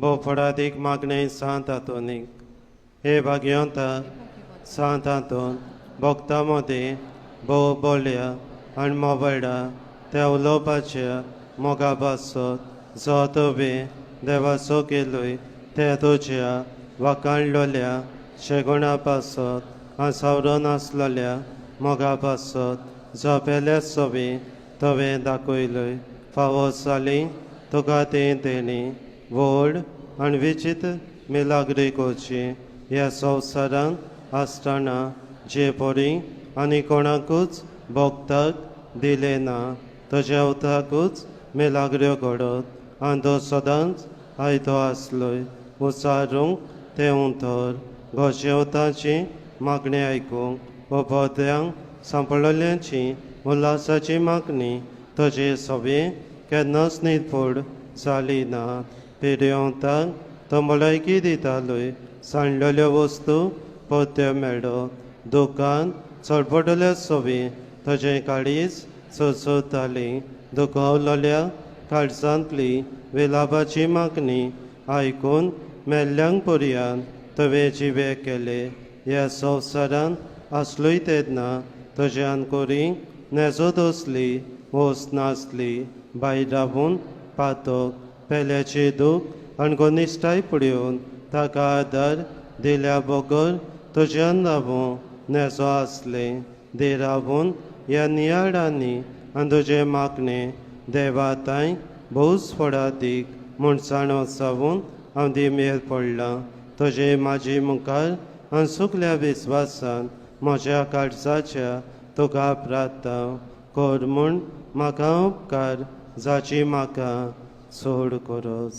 भोव फळादीक मागणें सांत आंतोनीक हे भाग्यवंता सांत आंतोन भक्तां मदीं भोव बोल्या आनी मोबायला त्या उलोवपाच्या मोगा पासत जो तुवें देवाचो केलोय ते तुज्या वाखाणलोल्या शेगुणा पासत आनी सावरून आसलोल्या मोगा पासत जो पेल्या सोबी तुवें दाखयलोय फावो जाली तुका तें देणी व्हड आनी विचित्र मिलाग्री करची ह्या संवसारांत आसतना जे परी आनी कोणाकूच भोगताक दिलें ना तुज्या उतराकूच मिलाग्र्यो घडत आनी तो सदांच आयतो आसलोय उचारूंक तें उतर गोशेवताची मागणी आयकूंक उपद्यांक सांपळ्ळ्यांची उल्हासाची मागणी तुजे सवे केन्नाच न्हीद जाली ना. पिर्योंताक तो भलायकी दितालोय सांडलेल्यो वस्तू परत्यो मेळो दुकान चडपडल्या सोबी तुजें काळीज चोचोताली दुखावलोल्या काळजांतली विलापाची मागणी आयकून मेल्ल्यांक पर्यान तुवें जिवे केले. ह्या संवसारांत आसलोय तेन्ना तुज्यान कोरी नेजो दसली वस नासली भायर रावून पातक पेल्याचे दूख आनी गोनिश्ठाय पळोवन ताका आदार दिल्या बगर तुज्यान रावूं नेजो आसलें. दे रावून ह्या नियाळांनी आनी तुजें मागणें देवा तांय भोवच फळादीक म्हूण जाणो जावन हांव दिमेर पडलां. तुजे म्हाजे मुखार आनी सुकल्या विस्वासान म्हज्या काळजाच्या तुका प्रार्थना कर म्हूण म्हाका उपकार जाची म्हाका चड गरज.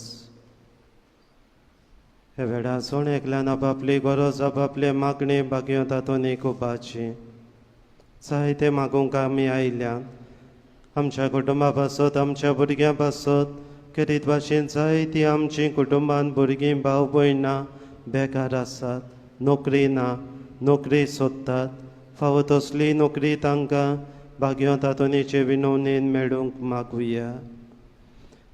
हे वेळार सण एकल्यान आपापली गरज आपापले मागणे बागयो तातूंत एक उपाची जायते मागूंक आमी आयल्या आमच्या कुटुंबा पासत आमच्या भुरग्यां पासत खेरीत भाशेन जायतीं आमचीं कुटुंबान भुरगीं भाव भयणां बेकार आसात नोकरी ना नोकरी सोदतात फावो तसली नोकरी तांकां भाग्यो तातोनीचे विनवणेन मेळूंक मागुया.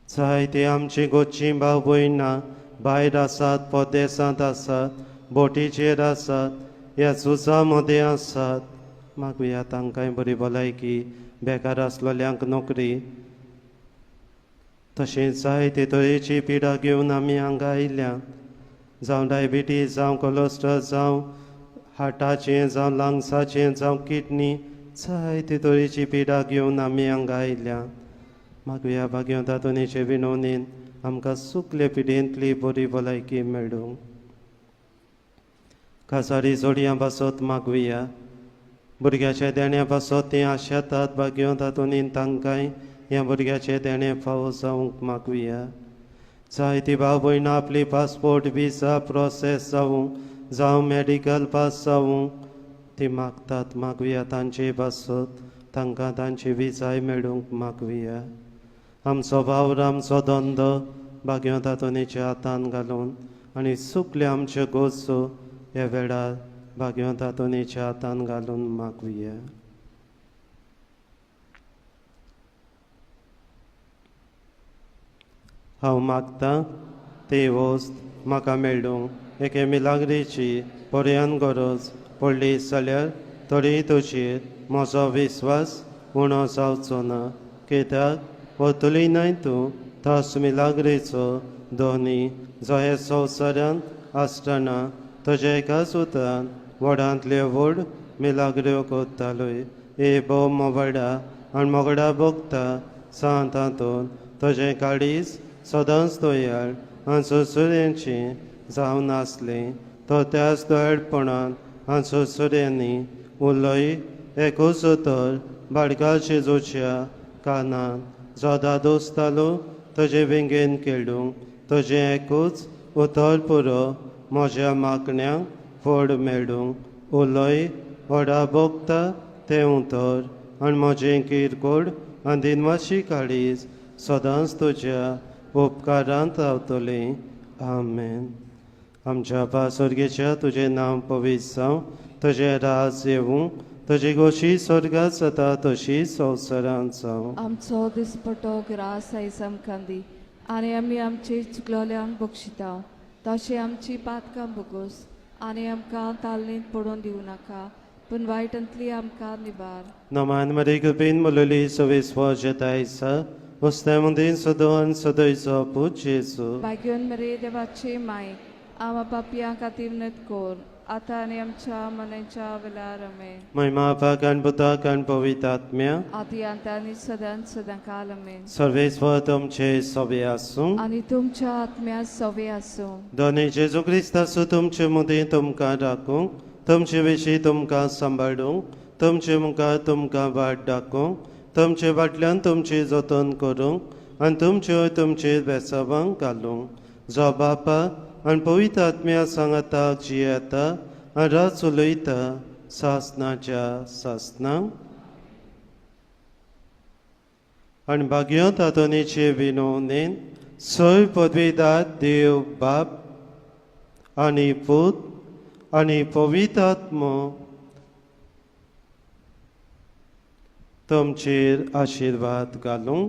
जायते आमची गोचीं भाव भयणां भायर आसात परदेसांत आसात बोटीचेर आसात ह्या झुजा मदें आसात मागुया तांकांय बरी भलायकी बेकार आसलेल्यांक नोकरी. तशेंच जायते तरेची पिडा घेवन आमी हांगा आयल्या जावं डायबिटीज जावं कोलेस्ट्रॉल जावं हार्टाचें जावं लंग्साचें जावं किडनी जायते तरेची पिडा घेवन आमी हांगा आयल्या मागुया भाग्यो तातोनीचे विनवणेन आमकां सुकले पिडेंतली बरी भलायकी मेळूं. काजारी जोडयां पासत मागुया भुरग्याच्या देण्या पासत तीं आशेतात भाग्यो तातोनीन तांकांय ह्या भुरग्याचें देणें फावो जावंक मागुया. जायती भाव भयणां आपली पासपोर्ट विजा प्रोसेस जावं जावं मॅडिकल पास जावं ती मागतात मागुया तांचे पासत तांकां तांची विजाय मेळूंक मागुया. आमचो वावर आमचो धंदो भाग्यो तातोनीच्या हातान घालून आनी सुकले आमच्यो गोजो ह्या वेळार भाग्यो तातोनीच्या हातान घालून मागुया. हांव मागतां ती वस्त म्हाका मेळूं एके मिलाग्रीची पर्यान गरज पडली जाल्यार तरी तुजेर म्हजो विस्वास उणो जावचो ना कित्याक वतली न्हय तूं तास मिलाग्रीचो दोनी जो हे संवसारांत आसतना तुज्या एकाच उतरान व्हडांतल्यो व्हड मिलाग्र्यो करतालोय. ए भोव मोबायला आनी मोगडा भोगता सांत तातूंत तुजें काळीज सदांच दयाळ आनी सुरसुऱ्यांची जावन आसलें तो त्याच दयाळपणान आनी सुरसुऱ्यांनी उलय एकूच उतर बाडका जेजूच्या कानान जो दादोसतालो तुजे वेंगेन खेळूंक तुजें एकूच उतर पुरो म्हज्या मागण्यांक फळ मेळूंक उलय व्हडा भोगता तें उतर आनी म्हजें किरकोळ आनी दिनवाशी काळीज सदांच तुज्या उपकारांत रावतलें. आमेन. आमच्या पासोर्गेच्या तुजें नांव पवित्र जावं तुजें राज येवूं तुजी गोशी स्वर्गात जाता तशी संवसारांत जावं. आमचो दिसपटो ग्रास आयज आमकां दी आनी आमी आमचे चुकलोल्यांक बक्षिता तशें आमची पातकां भोगोस आनी आमकां तालनीत पडोवन दिवं नाका पूण वायटांतली आमकां निवार. नमान मरे कृपेन मुलली सवेस्व जेतायसा उस्त्या मुदीन सदोन सदयचो पूत जेजू. भाग्योन मरे देवाची माय आमा पापयां खातीर नत कोर आतां आनी आमच्या मनाच्या वेळार आमेन. महिमा बापाक आनी पुताक आनी पवित्र आत्म्या. आदी आंता आनी सदां सदां काल आमेन. सर्वेस्व तुमचे सवे आसूं. आनी तुमच्या आत्म्या सवे आसूं. दोनी जेजू क्रिस्तासू तुमचे मदीं तुमकां राखूंक तुमचे विशीं तुमकां सांबाळूंक तुमचे मुखार तुमकां वाट दाखोवंक तुमचे फाटल्यान तुमची जतन करूंक आनी तुमच्यो तुमचेर बेसावांक घालूंक जो बापा आनी पवित्र आत्म्या सांगाताक जियेता आनी रात उलयता सासनाच्या सासनां. आनी भाग्यो तातोनीचे विनोवणेन सय पदवीदार देव बाप आनी पूत आनी पवित्र आत्मो तुमचेर आशिर्वाद घालूं.